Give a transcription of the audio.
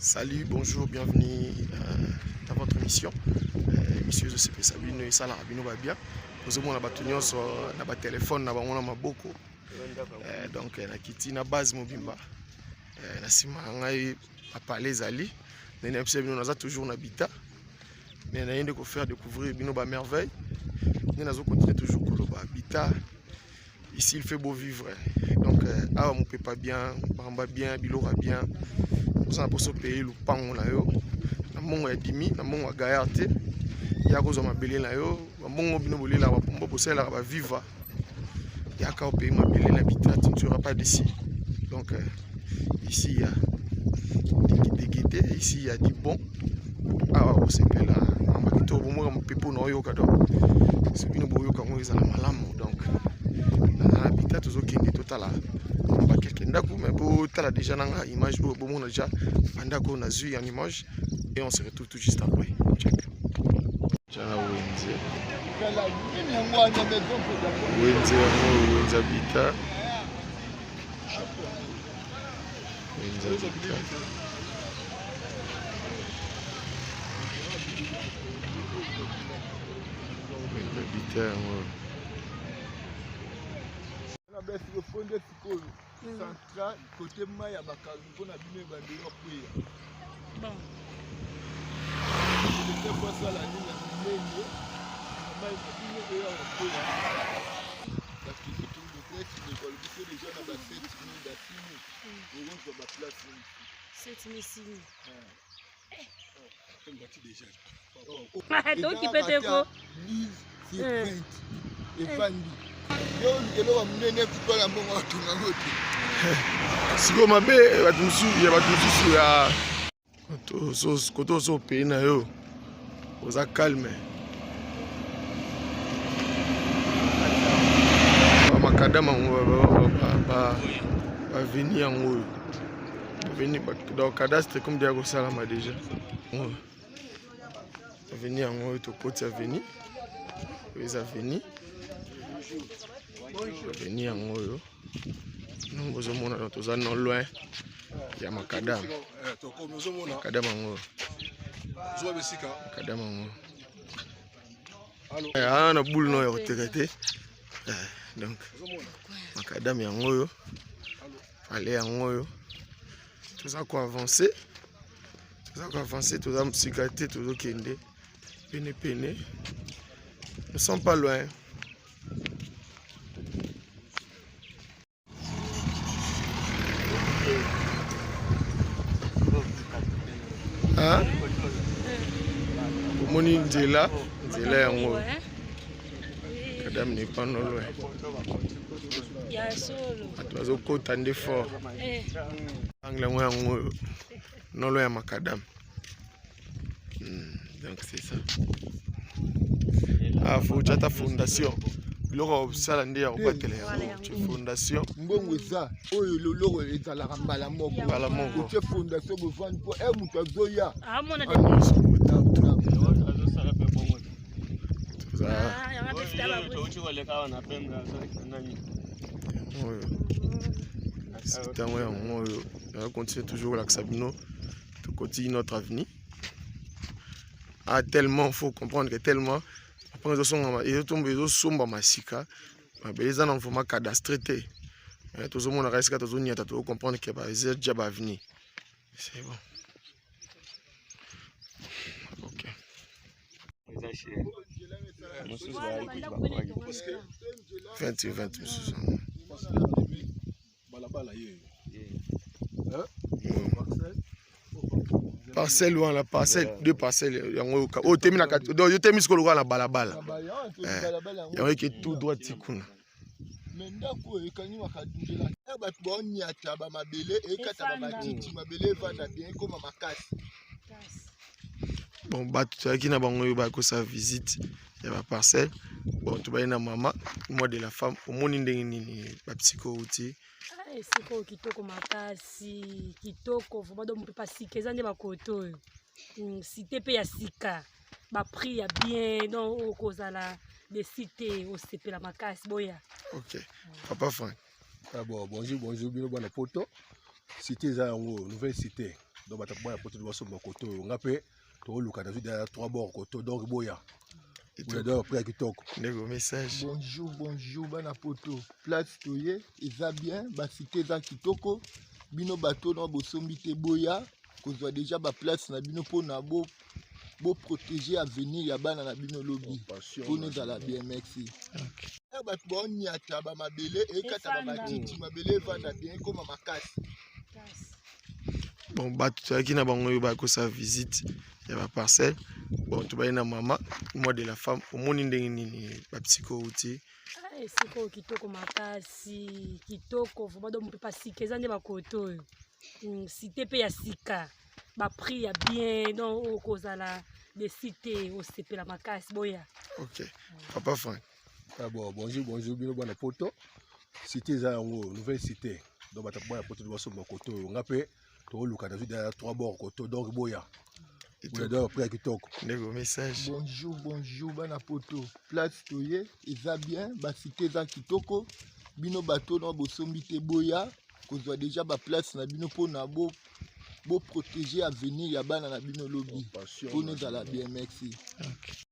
Salut, bonjour, bienvenue dans votre émission. Émission ezosepesa bino, esalaka bino ba bien. Ozomona bato nyonso na batelefone na bango na maboko. Donc nakiti na base mobimba. Na nsima na ngai bapale ezali. Ndenge nayebisa bino, naza toujours na bita. Mais naye nde kofaire découvrir bino ba merveille. Nde nazocontinue toujours koloba bita. Ici il fait beau vivre. Donc awa mopepa bien, makambo bien, biloko ya bien. Oza na mposa opeye lupango na yo na mbongo ya dimi, na mbongo ya gaillard te. Ya kozwa mabele na yo, bambongo bino bolelaka, bapombo bosalelaka baviva. Yaka opeye mabele na bita, tu ne seras pas déçu. Donc ici il y a des gaietés, ici il y a du bon. Awa kosepela makambo kitoko, bomoka mopepo na oyoka. Donc soki bino boyoka yango ezala malamu. Donc naza na bita, tozokende totala bakelke ndako, mais botala déjà nanga image oyo, bomona déjà bandako oyo nazwi en image et on se retrouve tout juste après. Check jana wenze, wenze yango, wenze ya bita, wenze ya bita. Wenze ya bita yango. Na besi kofonde sikoyo central kote mai ya bakangi mpona bino ebandeli okweya. Bon. Te po asala nini ya minene na mai na bino eya kokweya. Bakende tourne ndeko alobi so deja na ba 7000, ba 6000 okozwa ba place mosusu. 7000, 6000. Ngati déjà. Tokipe te ko. 10 sur 20 efandi. Yo oluka eloko monene kutola mbongo atonga ngo te. Sikoyo mabe bato mosusu ya bato mosusu ya kote ozo opeye na yo, oza calme. Bamakadam yango, baveni yango oyo baveni, donc cadastre comme deya kosalama déjà. Aveni yango oyo tokoti, aveni oyo eza aveni, aveni yango oyo non bozomona. Donc toza non loin ya makadam. Makadam yango, makadam yango aa na bule no ya koteka te. Donc makadam yango oyo, ale yango oyo. Toza koavance, toza koavance, toza mosika te, tozokende pene pene, nous sommes pas loin. Hein? Omoni nzela, nzela yango, kadam n'est pas non loin. Ya solo. Bato bazokota nde fort. Angle yango, yango oyo non loin ya makadam. Donc c'est ça. Ah, faut tia ta fondation, biloko ya kosala nde ya kobatela yango, tie fondation. Mbongo eza oyo, loloko ezalaka mbala moko. Mbala moko. Otie fondation, bovandi mpo e moto azoya. Amona. Toza yango mpe fita ba. Oyo ntango yango oyo continue toujours kolakisa bino. Tokoti notre avenue. Ah, tellement faut comprendre que tellement après ezosongama, ezosombama sika, mabele eza na vraiment cadastre te. Tozomonaka esika tozoniata, tozocomprendre ke eza déjà baavenue. C'est bon, ok. Eza cher, mosusu bayaki kuti bakwaki. 20 20 mosusu. Balabala ye. Parcelle wana, parcelle, deux parcelles yango oyo temi na kati. Donc yo temi sikoyo lokola na balabala yango eke tout droit ti kuna. Me ndako oyo ekangi makadundela, bato baoniata bamabele, ekata bamatiti, mabele evanda bien, ekoma makasi. Bon, bato tozalaki na bango oyo bakosala visite ya baparcelle. Bon, tobai na mama mois de la femme. Omoni ndenge nini bapsiko outi? Ah, esika oyo kitoko makasi, kitoko vraiment. Donc mopepa sika eza nde bakoto oyo. Cité mpe ya sika, baprix ya bien, donc okozala déçu te, osepela makasi, boya. Ok, papa Frank. Ah bon, bonjour, bonjour, bino bana poto. Cité eza yango, nouvelle cité. Donc bato baya poto basomba koto oyo, nga mpe toluka, nazwi deja trois bord koto. Donc boya, boya, donc prix ya kitoko. Ndeko, message. Bonjour, bonjour bana poto. Place toye eza bien, bacité eza kitoko. Bino bato na bosombi te, boya kozwa déjà baplace na bino mpona boprotéger avenir ya bana na bino lobi, mpona ezala bien. Merci. Bato baoniata bamabele, ekata bamatiti, mabele evanda bien, ekóma makasi. Bon, bato toyaki na bango oyo bakosala visite ya baparcelle. Bon, tobai na mama, mois de la femme, omoni ndenge nini bapsiko outi? Esika oyo kitoko makasi, kitoko vraiment. Donc mopepe sika eza nde bakoto oyo. Cité mpe ya sika, baprix ya bien. Donc okozala déçu te, osepela makasi, boya. Ok, papa Frank. Ah bon, bonjour, bonjour bino bana poto. Cité eza yango, nouvelle cité. Donc bato baya poto basomba koto oyo, nga mpe toluka, nazwi deja trois bord koto. Donc boya, boya, donc prix ya kitoko. Ndeko, message. Bonjour, bonjour bana poto. Place toye eza bien, bacité eza kitoko. Bino bato na bosombi te, boya kozwa déjà baplace na bino mpona boprotéger avenir ya bana na bino lobi, mpona ezala bien. Merci. Okay.